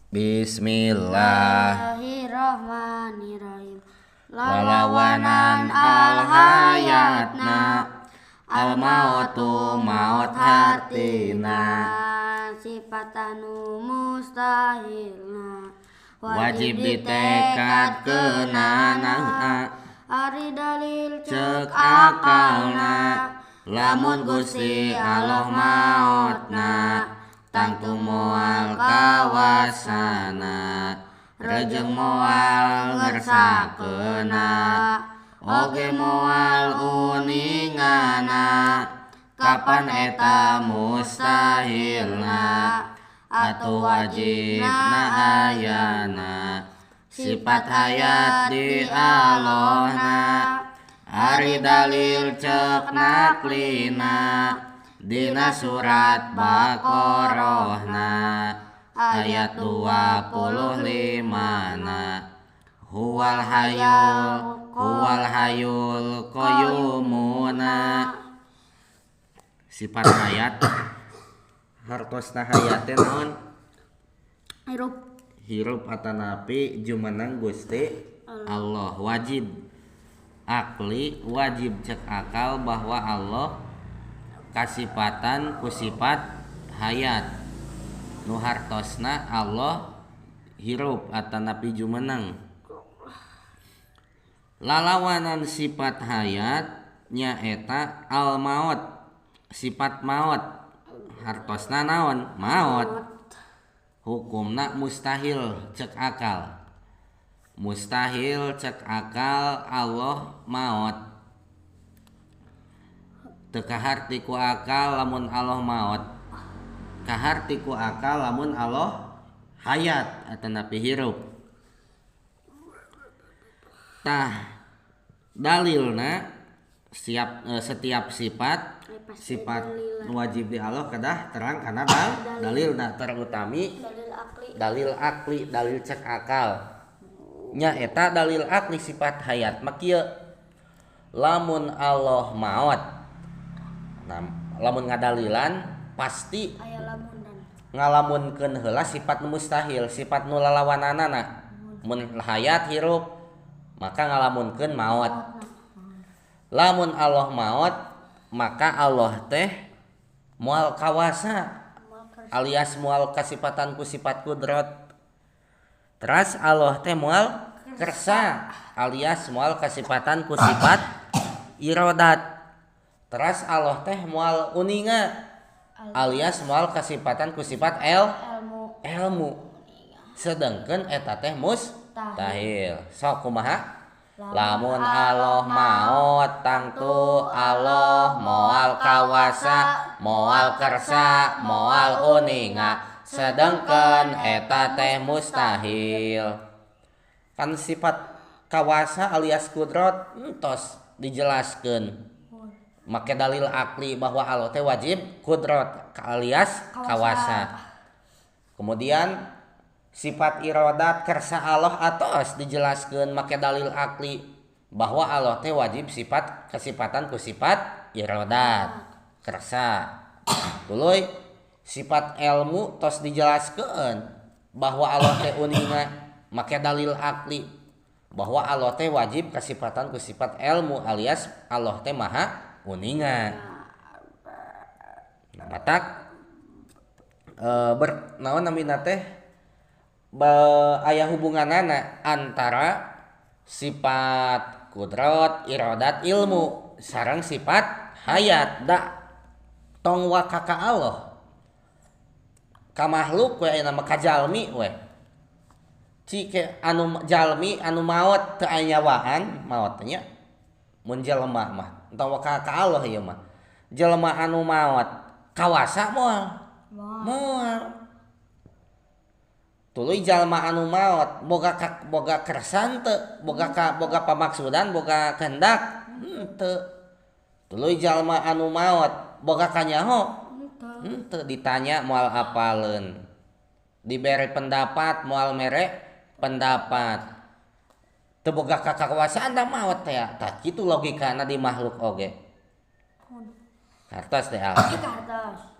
Bismillah. Bismillahirrahmanirrahim. Lalawanan al hayatna al mautu maut hartina. Sifat anu mustahilna wajib ditekadkeunana. Ari dalil cek akalna, lamun Gusti Allah maotna tangtu moal kawasana, rejeng moal ngersakeuna, oge moal uningana, kapan eta mustahilna atuh wajibna ayana sifat hayat di Allahna. Ari dalil cek naklina dina surat Baqarahna ayat 25 na, huwal hayyul huwal hayyul qayyumuna. Sifat hayat hartosna hayat teh naon? Hirup. Hirup atanapi jumeneng Gusti Allah. Wajib akli, wajib cek akal bahwa Allah kasipatan ku sifat hayat, nu hartosna Allah hirup atanapi jumeneng. Lalawanan sifat hayat nyaeta al maut, sifat maut hartosna naon? Maut. Hukumna mustahil cek akal, mustahil cek akal Allah maut. Teu kaharti ku akal lamun Allah maut, kaharti ku akal lamun Allah hayat atanapi hirup. Tah dalilna siap, setiap sifat sifat wajib di Allah kedah terang karena dalilna, terutami dalil akli. Dalil akli, dalil cek akal nya eta dalil akli sifat hayat mah kieu, lamun Allah maot, nah, lamun ngadalilan pasti aya lamunan, ngalamunkeun heula sifat nu mustahil, sifat nu lalawananana. Mun hayat hirup maka ngalamunkeun maot. Lamun Allah maot maka Allah teh moal kawasa alias moal kasipatan ku sifat kudrat. Teras Allah teh moal kersa alias moal kasipatan ku sifat irodat. Teras Allah teh moal uninga alias moal kasipatan ku sifat ilmu. Ilmu. Sedangkan eta teh mustahil. Sok kumaha? Lamun Allah maot tangtu Allah moal kawasa, moal kersa, moal uninga, sedangkan eta teh mustahil. Kan sifat kawasa alias kudrat entos dijelaskeun make dalil akli bahwa Allah teh wajib kudrat alias kawasa. Kemudian sifat irodat kersa Allah atos dijelaskeun make dalil akli bahwa Allah teh wajib sifat kesifatan ku sifat irodat kersa. Tuluy sifat ilmu tos dijelaskeun bahwa Allah teh uninga make dalil akli bahwa Allah teh wajib kesifatan ku sifat ilmu alias Allah teh maha uninga. Nah, matak ber naon namina teh aya hubunganana antara sifat kudrat, irodat, ilmu sareng sifat hayat. Da tong waka ka Allah ka makhluk we aya nama ka jalmi we. Cik anu jalmi anu maot teu aya nyawaan, maot nya mun jelema mah tong waka ka Allah ieu mah. Jelema anu maot kawasa moal? Moal. Tuluy jalma anu maot boga boga kersan teu, boga boga pamaksudan, boga kehendak henteu. Tuluy jalma anu maot boga kanyaho henteu, ditanya moal apaleun, dibere pendapat moal mere pendapat, teu boga kakakuasaan da maot teh. Tah kitu logikana di makhluk oge. Hartos teh al. Hartos.